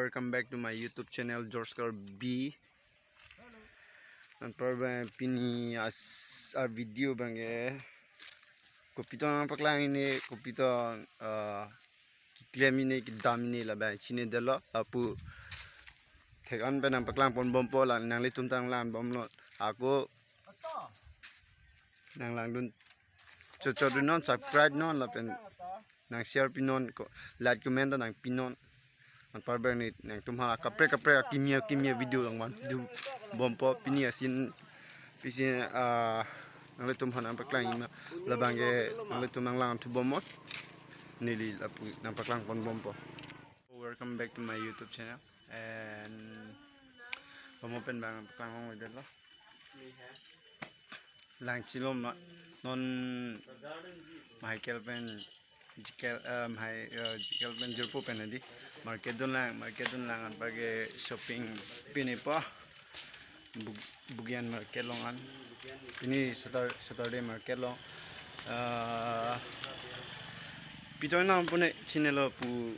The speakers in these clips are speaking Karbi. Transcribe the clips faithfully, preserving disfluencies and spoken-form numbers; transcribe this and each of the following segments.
Welcome back to my YouTube channel, George Karbi. Anparba pini as a video abangke kopi tong nangpaklang ini, kopi tong, eh, keklem ini, kedam ini labang chinidetlo, lapu thek-an pen nangpaklang ponbompo, la nanglitum ta nanglang bomlo. Ako nanglangdun, chotchot dun non, subscribe non, lapen nang share pinon, ko like comment ta nangpinon. Anparba ni nangtum ha kaprek kaprek akimi akimi video along vanpidun bompo. Pini asin, pisi, ah, nanglitum ha nangpaklang ima, labangke nanglitum nanglang thu bomnon. Neli lapu nangpaklang ponbompo. Welcome back to my YouTube channel. And bompo pen bang paklang hong delo. Lang chilom ma, non Michael pen Jikel, eh, hai, eh, Jikel pen Jirpo pen hedi. Market dun lang, market dun lang, anparke shopping pini po. Bu-, Bugian market along an. Pini Satur-, Saturday market along. Eh, kopi tong nangpune chinilo pu,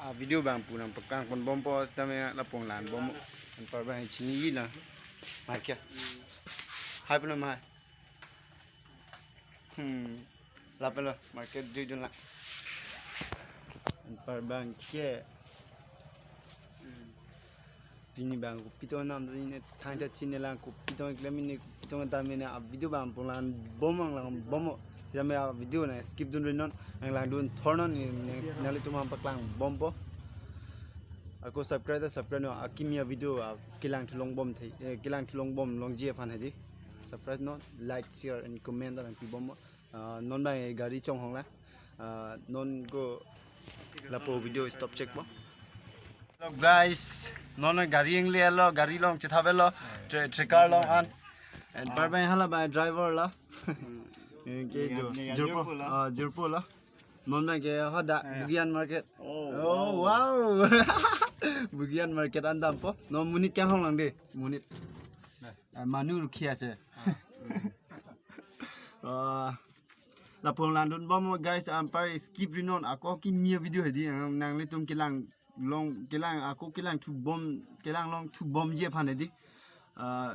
ah, video abang pu nangpaklang ponbompo, sitame lapu nanglang bom. Anparba chinilo. Market. Hai puno mai. Hmm. Lapen lo market jui dun lang. Anparba ke. Hmm. Pini abang kopi tong nangdun ini, thangta chinilo, kopi tong keklem ini, kopi tong kedam ini, a video abang paklang bom, nanglang bomnon. Jame a video nang skip dunri non, nanglangdun thornon, ni, ni, nanglitum nangpaklang bompo. Ako subscribe ta subscribe non, akimi a video, ah, kelang thu long bomthe, eh, kelang thu long bom longji aphan hedi. Subscribe non, like, share and comment ta nangpi bomnon. Ah, non abang gari chonghong lang. Ah, non ko lapu video stop chekpo. Hello guys, non gari englelo, gari along chethapvelo, tre-, trekar along an. Anparba hala abang driver lo. Ke jo, Jirpo lo. Ah, Jirpo lo. Non abangke hadak Bugian market. Oh, wow. Bugian market an dampo. Non monit kehong lang de, monit. Eh, manu rukhi ase. Ah, lapu nangdun bom guys, anparke skip ri non, ako kimi a video hedi, nanglitum kelang long, kelang, ako kelang thu bom, kelang long thu bomji aphan hedi. Ah,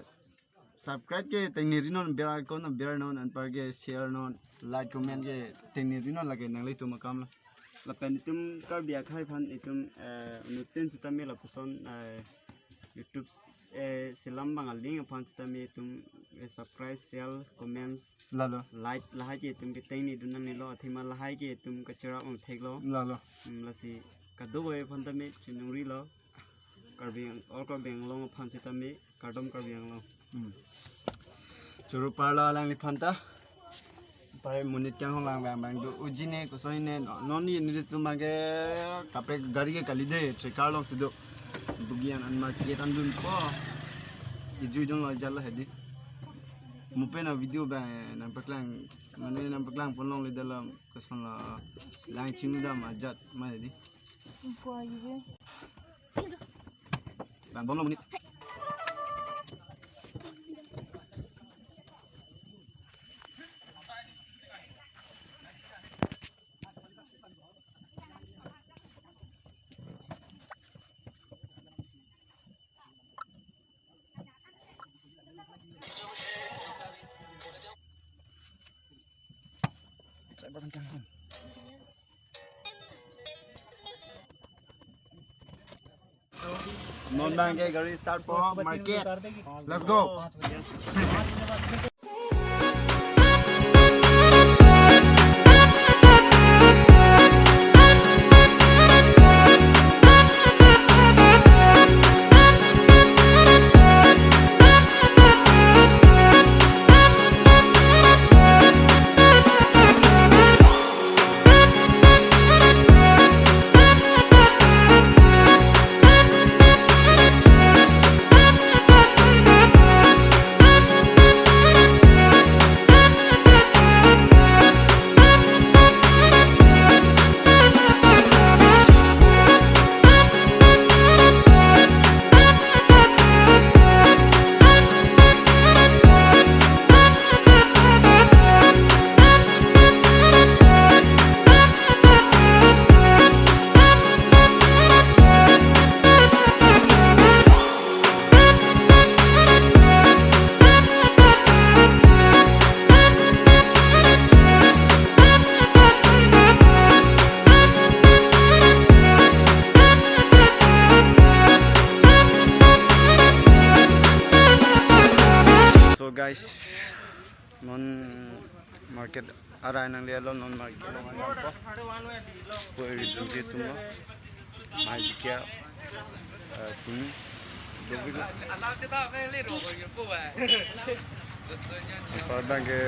subscribe ke tengneri non, bell icon ta ber non, anparke share non, like comment ke tengneri non, lake nanglitum akam lo. Lapen itum Karbi akhei aphan itum, eh, inuttin sitame lapuson, eh, YouTube s-, eh, selam abang a link aphan sitame itum, eh, subscribe, share, comments, lalo, like, lahai ke itum ketengni dun nangnelo, athema lahai ke itum kacherap ang theklo. Lalo. Hmm, lasi kadokave aphan tame chinungrilo. Karbi Ang-, all Karbi Anglong aphan sitame, kardom Karbi Anglong. Hmm. Choro parlo alangliphan ta. Pai monit kehong lang bang bang do. Ujine kosoi ne, no, non ni nelitum abangke kaprek gari ke kali de, trekar along si do. Bugian an market an dunpo. Ijui dun lo jalo hedi. Mo pen a video abang nangpaklang, mane nangpaklang pon longle dalam, koson lo lang chingdam ajat ma hedi. Bang bomlo monit. Non abangke gari start po market. Let's go. Guys, non market arai nanglelo, non market along anam po. Poi rijum si tum lo. Mai dikia, eh, tum. Dobik lo. Apar abang ke.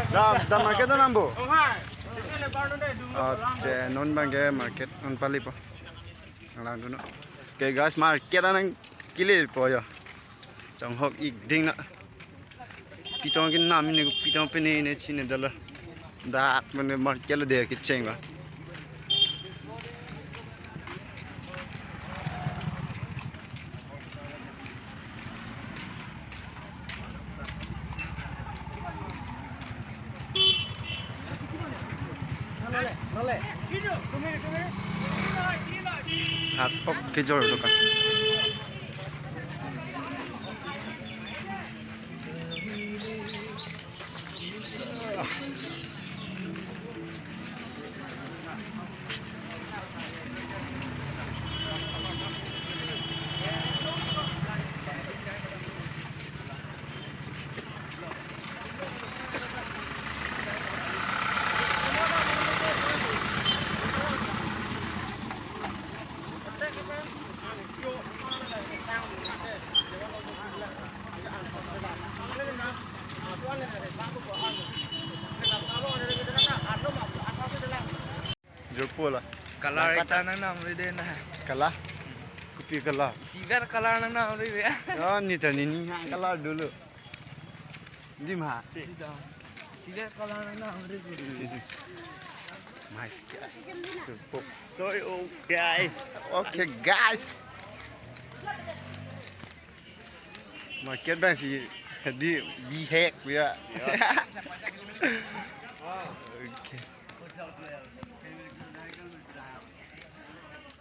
Da, da market anam bo. Ah, che, non abang ke market non pali po. Nanglang dun non. Okay guys, market anang kili po yo. Chonghok ik ding na. Pitong ke nam ne, pitong pene ne chine dala. Dak mane market lo de kecheng ba. Hak pok kejor dokan. Jirpo la. Color ekta nangnam ri de na. Color? Kopi color? Silver color nangnam ri de. Oh, ne ta ne ne ha color dolo. Dim ha. Silver color nangnam ri de. This is my God. Sorry, oh guys. Okay, guys. Market abang si hedi bihek ya. Okay.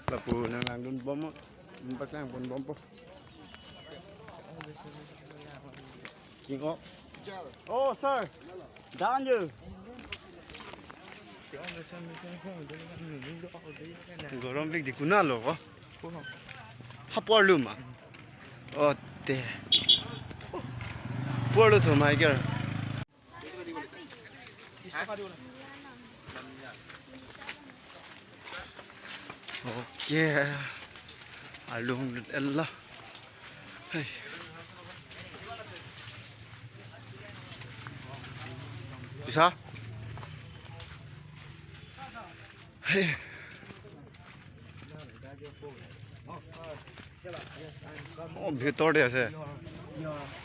Lapu nanglang dun bom, bom paklang pon bom po. King of. Oh, sir. Down you. Gorom big di kunalo ko. Hapor luma. Oh, te. Porlo to, Michael. Okay. Along ella. Hey. Bisa? Hey. Oh, bhitor de ase.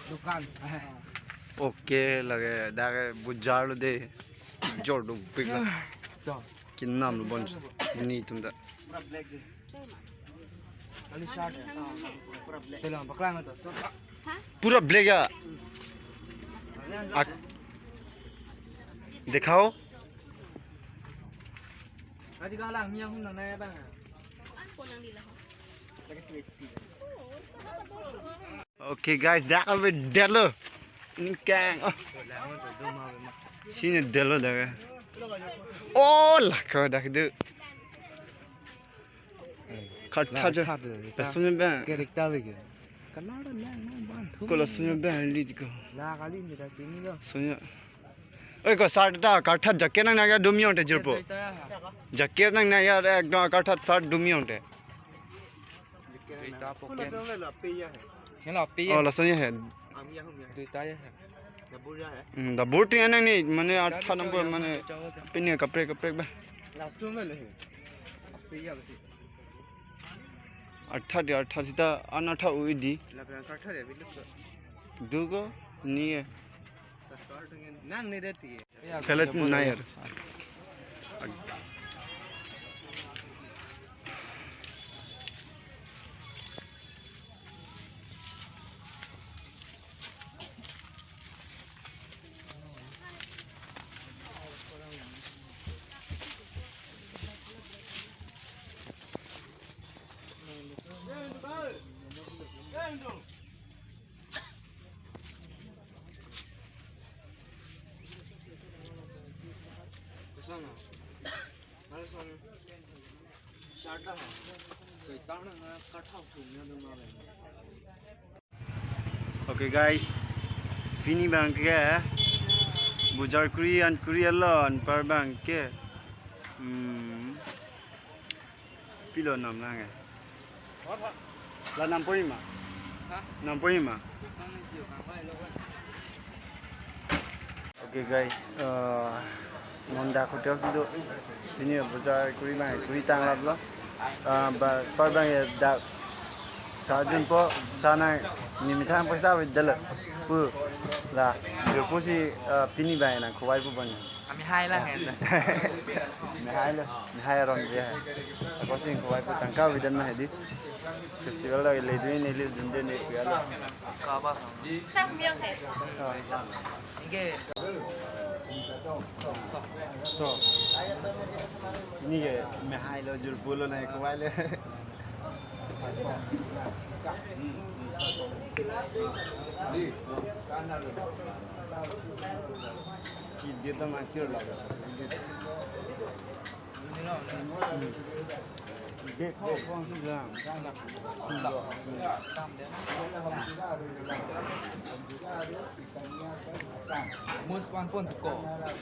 Dokan. Okay, lage, dage bujar lo de. Jor do pigla. Kinam lo bon. Ni tum da. Pura black ya. Ak-, dikhao. Okay guys, dak abe delo. Ningkang. Oh. Sini delo dak. Oh, la ko dak du. Karthat ja. Lason bang. Character bagi. Ko lason bang li ko. La kali ni dak ini lo. Sonya. Oi, ko shirt ta karthat jacket nang nang ya dumi ong te jirpo. Jacket nang nang ya ekdom karthat shirt dumi ong te. Duita pocket. Nela pe ya hai. Oh, lason ya hai. Duita ya hai. Hmm, double tin nang ni, mane athar number mane pini kaprek kaprek ba. Athar di, athar sita an athar ui di. Duko ni ya. Nang ne deti. Chalet nayar. Okay guys, Pini abangke bojar kuri an kuri alon, anpar abangke. Hmm. Pilo nam lang eh. La nampo ima? Ha? Nampo ima? Okay guys, eh, non dak hotel si do. Pini bojar kuri abang kuri tang laplo. Ah, ba, anpar abang ya dak sa junpo, sa nang nemethang poisa avedetlo pu. La, jirpo si, eh, pini abang nang khovai pu bon. Kami hai la hen. Mehai lo, mehai aron dia. Ako si khovai pu tangka avedetma hedi. Festival dak le dun ne le dun de ne pu ya lo. Kaba. Sak miang hai. Ah. Inge. To. Ini ke mehai lo, jirpo lo, nang khovai le. Ki dia ta mati lo. Dia, dia, dia. Mus pan pon ko.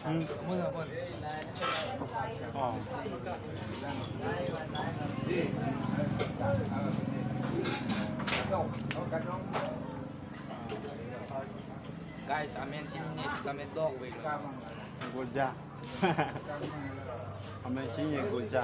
Hmm. Mus pan pon. Oh. Guys, amen chinine, kami dok we. Goja. Amen chinine goja.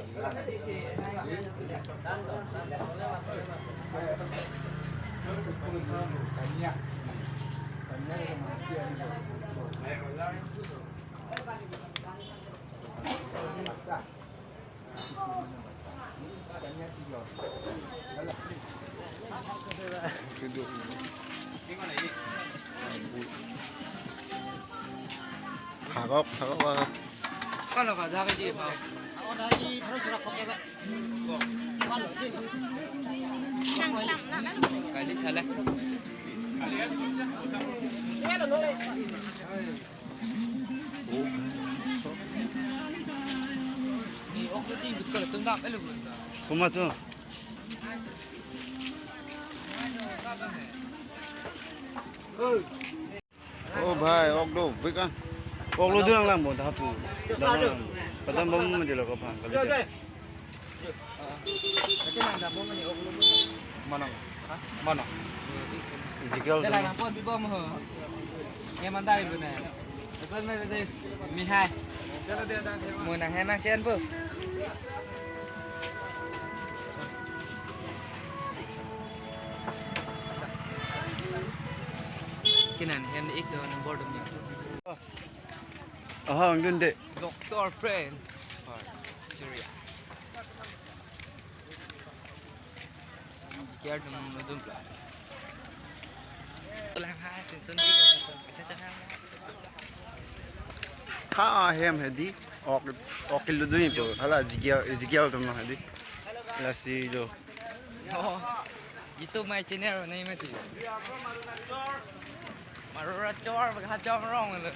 Hagok, hagok, hagok. Kalo ka jaga ji pa. Kali thala. Ni ok tu ting betul tu ngap elu. Kuma tu. Oh bhai, ok do, bika. Ok lo dun lang bon, thapu. Dam lang. Padam bom mo dilo ko pa, kali. Manang. Manang. Jigal. Dela nang pon bibom ho. Nge mandai bune. Betul me dei. Mihai. Mo nang hen nang chen pu. Kinan hem ik do nang bordom ni. Aha, ang dun de. Doctor friend. Syria. Care dum dum pla. Lang ha, tension di ko. Ha, hem hedi. Ok, ok lo dun ipo. Hala jigal, jigal tum hedi. Lasi do. Oh, itu my channel name itu. Marura chor, baka chor rong lo.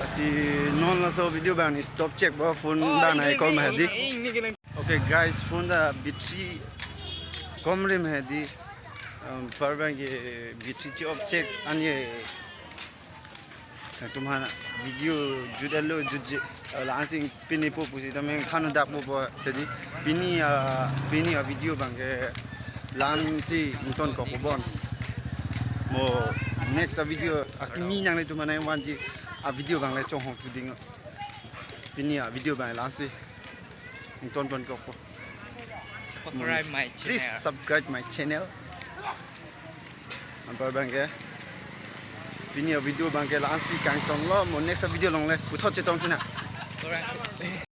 Si non laso video abang stop chek ba phone abang nang call ma hedi. Okay guys, phone ta battery kom rim hedi. Um, anpar abangke battery chop chek an ye. Nangtum aphan video jut-et lo jutji, la-an si pini po pusi tame than dak po po hedi. Pini, ah, pini avideo abangke la-an si ingtonkok po bon. Mo next avideo akimi nanglitum aphan nangvanji avideo abang le chonghong tu ding. Pini avideo abang la-an si ingtonponkok po. Subscribe my channel. Please subscribe my channel. Anpar abangke pini avideo abangke la-an si kangtong lo, mo next avideo along le puthot chetong thunang. Alright.